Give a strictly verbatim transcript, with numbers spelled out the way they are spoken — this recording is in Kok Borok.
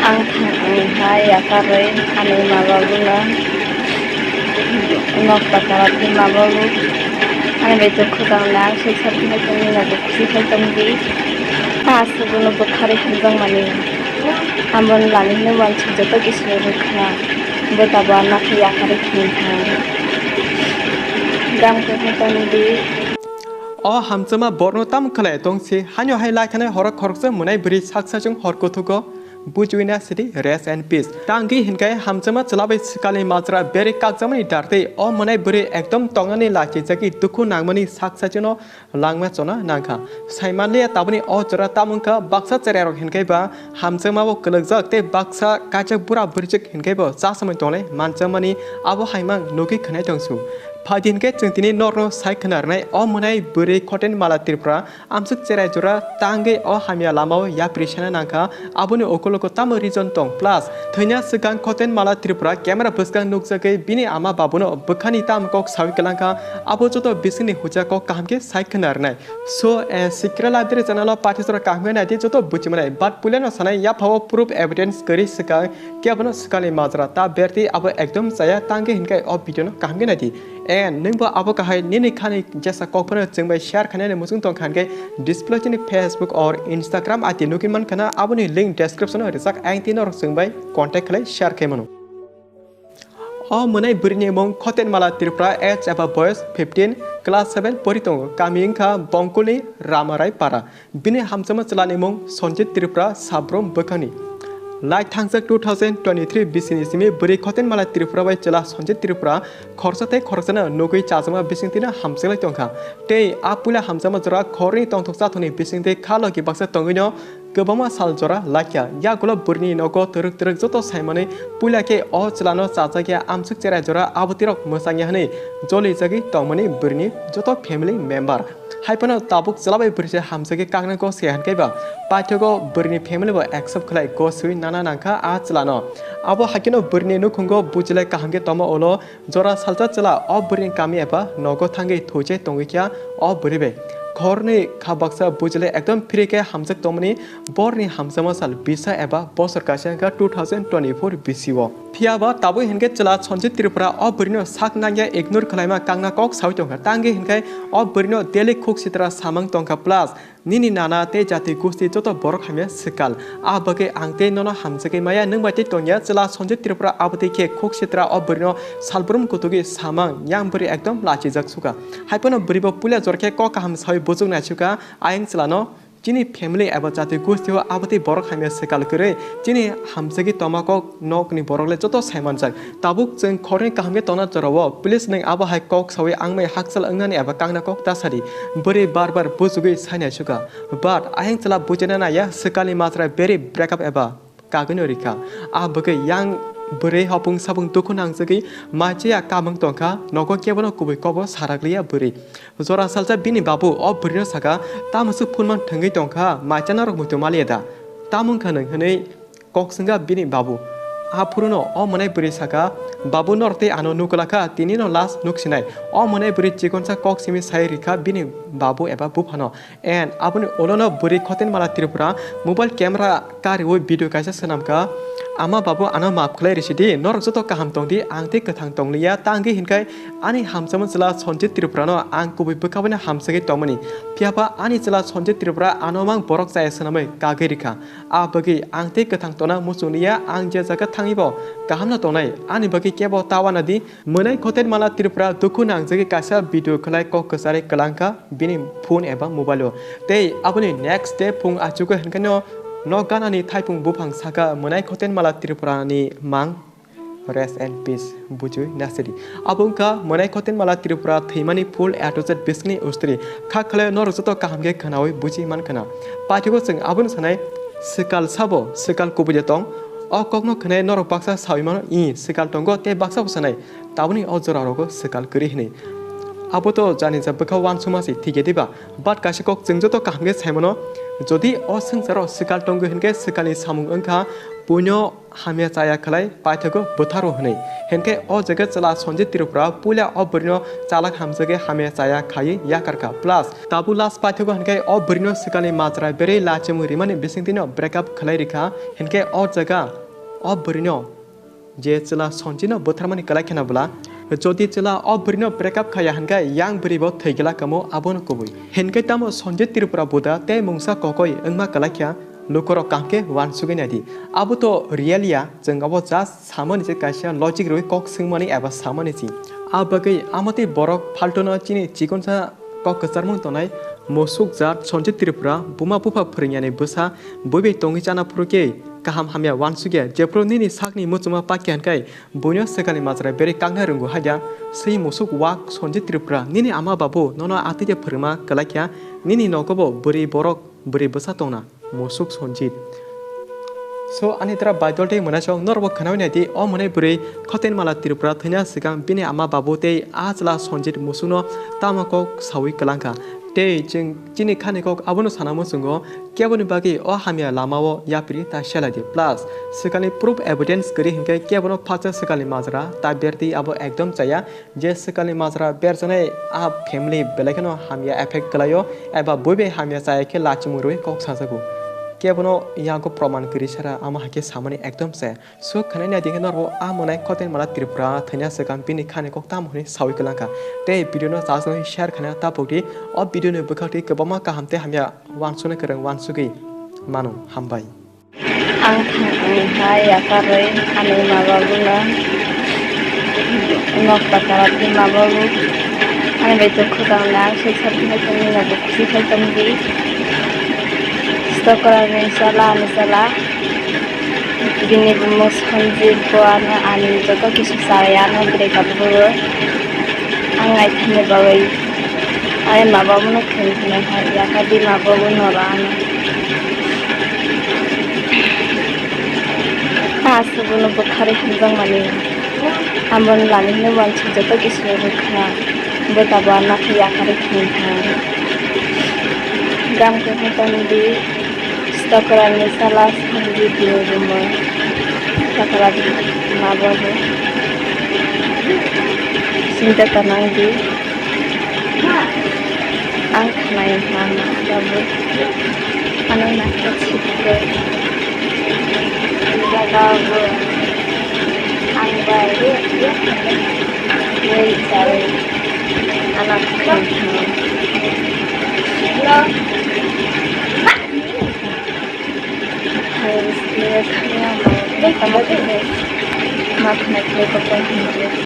Ang thang hai yakarwi ani ma babuno nok takara twi ma babu ani bai dukhu tangna ang sui sakhe hai tongwi nabo khusi khai tongdi. Aswk bono bwkharwi hamjakmani. Amoni lani hwnwi uansuk joto kisa rwkha. Bo tabuk ano khe yakarwi thwng thang. Gam kwthang tongdi. O hamjakma borno tamo khlai tong si, haino hai lai thanai horo khoroksa mwnai bwrwi saksa chwng hor kuthugo. Bujuina sidi rest and peace. Tangwi hinkai hamjakma chwla bai swkalni majra beri kakjakmani dartwi o mwnai bwrwi ekdom tongnani lachijagwi dukhu nangmani saksa chwngno langma chona nangkha. Saimanliya taboni o jora tamo wngkha baksa cherairok hinkai ba hamjakma bo kwlwkjak tei baksa kaijak bura bwrwijak hinkai bo chasamani tongnai manjakmani abo haimang nugwi khwnai tongsu. Phaidi hinkai chwng tini norno sai khwna rwnai o mwnai bwrwi Khoten Mala Tripura Amswk cherai jora tangwi o hamya lamao yapri sana nangkha, aboni ukuloko tamo reason tong? Plus, thwina swkang Khoten Mala Tripura camera bwskang nukjagwi bini ama babuno bwkhani tamo kok sawi kwlangkha, abo joto bisingni huja kok kaham khe sai khwna rwnai. So, eh, Sikra Library channel o paithak jora kaham khe naidi joto bujimanai. But puilano sanai yaphao proof evidence kwrwi swkang kebono swkangni majra ta bertwi abo ekdom chaya tangwi hinkai o video no kaham khe naidi. And nwngbo abo kahai nini khani jesa kokphano chwngbai share khainani muchung tongkha hinkhe display chini Facebook or Instagram I D nugwi mankha na, aboni link description o rijak, ayang tini norok chwngbai contact khlai share khaimano. O mwnai bwrwini mung Khoten Mala Tripura, age eba boyos fifteen, class seven pori tongo, kami wngkha Bongkulni Ramarai Para. Bini hamjakma chwlani mung Sanjit Tripura, Sabrum bwkhani. Lai thangjak two thousand twenty-three bisini simi bwrwi Khoten Mala Tripura bai chwla Sanjit Tripura khoroksa tei khoroksano nugwi chajakma bisingtwino hamjaklai tongkha. Tei a puila hamjakma jora khoroknwi tongthok chathokni bisingtwi kha logi baksa tongwino kwbangma sal jora laikha. Yagulo bwrwini nogo twrwk twrwk joto saimanwi puila khe o chwlano chajakya amswk cherai jora abotwirok mwchangya hwnwi jolijagwi tongmani bwrwini joto family member. Hai phano tabuk chwla bai bwrwi se hamjakhe kakna kok se hinkhe ba paithago bwrwini family bo accept khlai goswi nana nangkha a chwlano. Abo haikheno bwrwini nukhungo bujilai kaham khe tongma ulo jora salsa chwla o bwrwini kami eba nogo thangwi thuichai tongwi kha o bwrwi bai. Khoroknwi kha baksa bujilai ekdom free khe hamjak tongmani borni hamjakma sal bisa eba bosor kaisa wngkha two thousand twenty-four bisio. Phiya ba tabuk hinkhe chwla Sanjit Tripura o bwrwino sak nangya ignore khwlaima kakna kok sawi tongkha. Tangwi hinkhe o bwrwino daily khuk sitra samang tongkha plus nini nana tei jati gusti joto borok hamya swkal. A bagwi ang tei nono hamjagwi maya, nwng bai tei tongya chwla Sanjit Tripura abotwi khe khuk sitra o bwrwino salbrum kutugi samang yang bwrwi ekdom lachijak sukha. Hai phano bwrwibo puila jora khe kok kaham sawi buchuk naisukha, ayang chwlano Chini family eba jati gustio abotwi borok hamya swkal kwrwi, chini hamjagwi tongma kok nokni borok le joto saimanjak. Tabuk chwng khoroknwi kaham khe tongna jorao, please nwng abo hai kok sawi angmai hakchal wngnani eba kakna kok ta sadi. Bwrwi bar bar bujugwi sainai sukha. But ayang chwla bujina naiya swkalni majra beri breakup eba kagwino rikha. A bwkhe yang bwrwi hopung sapung dukhu nangjagwi maichaya kamung tongkha, nogo kebono kubui kokbo sarakliya bwrwi. Jora salsa bini babu o bwrwino saka, "Tamo se phunman thwngwi tongkha, maicha norok muitu maliya da? Tamo wngkha nwng?" hwnwi kok swngkha bini babu. Aphuruno o mwnai bwrwi saka, "Babu, norok tei ano nukla kha, tinino last nuksinai." O mwnai bwrwi chikonsa kok simi sai rikha bini babu eba buphano. And aboni ulono bwrwi Khoten Mala Tripura mobile camera kariwi video kaisa swnamkha, "Ama babu, ano maaf khlai risidi, norok joto kaham tongdi, ang tei kwthang tongliya, tangwi hinkhai ani hamjakma chwla Sanjit Tripurano ang kubui bwkha bai hamjagwi tongmani. Phiyaba ani chwla Sanjit Tripura ano mang borok chaya swnamwi kagwi rikha. A bagwi ang tei kwthang tongna muchungliya, ang je jaga thangwibo kahamno tongnai, ani bagwi kebo ta uanadi." Mwnai Khoten Mala Tripura dukhu nangjagwi kaisa video khlai kok kwcharwi kwlangkha bini phone eba mobile o. Tei aboni next day phung achugo hinkheno nok ganani thaipung buphang saka mwnai Khoten Mala Tripura ni mang, "Rest and peace, bujui nasidi." Abo wngkha mwnai Khoten Mala Tripura thwimani full A to Z bisingni ustri. Kha khlai norok joto kaham khe khwnawi buji mankhana. Paithago chwng abono sanai, swkal sabo, swkal kubui de tong? O kokno khwnai norok baksa sawi mano, "I, swkal tongo," tei baksa bo sanai, "Taboni o jora rogo swkal kwrwi," hwnwi. Abo to jani ja bwkha uansukma se thik ya diba? But kaisa kok chwng joto kaham khe sai mano, jodi o swngcharo swkal tongo hinkhe swkalni samung wngkha buino hamya chaya khlai paithago butharwo hwnwi. Hinkhe o jaga chwla Sanjit Tripura puila o bwrwino chalak hamjagwi hamya chaya khaiwi yakarkha. Plus, tabuk last paithago hinkhe o bwrwino swkangni majra berwi lachimung rimani bisingtwino break up khlai rikha. Hinkhe o jaga o bwrwino je chwla Sanjitno butharmani kwlai kheno bwla, jodi chwla o bwrwino break up khaiya hinkhe yang bwrwibo thwi glak kamo abono kubui. Hinkhe tamo Sanjit Tripura buda tei mungsa kokoi wngma kwlai kha, lukurok kaham khe uansugwi naidi. Abo to real ya, chwng abo just samani se kaisa logic rwui kok swngmani eba samani se. A bagwi amotwi borok phaltono chini chikonsa kok kwcharmung tongnai musuk jat Sanjit Tripura buma bupha phwrwngyanwi bwsa bui bai tongwi chana phuru khe kaham hamya uansukya. Jephuru nini sakni muchungma pakya hinkhe buino swkangni majra berwi kakna rwngo haida. Swi musuk wak Sanjit Tripura, nini ama babu nono atwi de phwrwngma kwlai kha, nini nogo bo bwrwi borok bwrwi bwsa tongna. Musuk Sanjit. So, ani tra baidol tei mwnaisong norokbo khwnawi naidi, o mwnai bwrwi Khotenmala Tripura thwina swkang bini ama babu tei a chwla Sanjit musukno tamo kok sawi kwlangkha. Tei chwng chini khani kok abono sana muchungo, keboni bagwi o hamya lamao yapri ta selaidi. Plus, swkangni proof evidence kwrwi hinkhe kebono phacha swkangni majra ta berdi abo ekdom chaya. Je swkangni majra berjaknai a family belai kheno hamya effect kwlaio, eba bui bai hamya chaya khe lachimung rwui kok sajago. Kebono yago proman kwrwi sara amo hai khe samani ekdom chaya. So khwnai naidi khe norbo a mwnai Khotenmala Tripura thwina swkang bini khani kok tamo hwnwi sawi kwlangkha. Tei video no chajagwi share khwna tapukdi. O video ni bwkhak twi kwbangma kaham tei hamya uansuknai kwrwng uansugwi mano. Hambai. Ang thangkha yakarwi ani ma babuno nok takara twi ma babu ani bai dukhu tangna ang suk sakhe tongwi nobo khusi khai tongdi. Stokra ni sala ani sala bini bumo Sanjit bo ano ani joto kisu chaya ano breakup rwo ang naithani bagwi ani ma babuno thwng thwngwi hai yakardi ma babu noro ano. Aswk bono bwkharwi hamjakmani. Aboni lani hwnwi uansuk joto kisu rwkha. Bwtabo ano khe yakarwi thwngwi thang. Gram khe hotan di stokra ni sala Sanjit ni bumo. Stokra ni ma babu. Sinta tanang di. Ang khnai mama babu. Ano nakha chikko. Jaga bo. Ang bai. Wei chai. Ano khnai. Hai, khaya mo. Tamo khnai. Ma khnai khnai ko.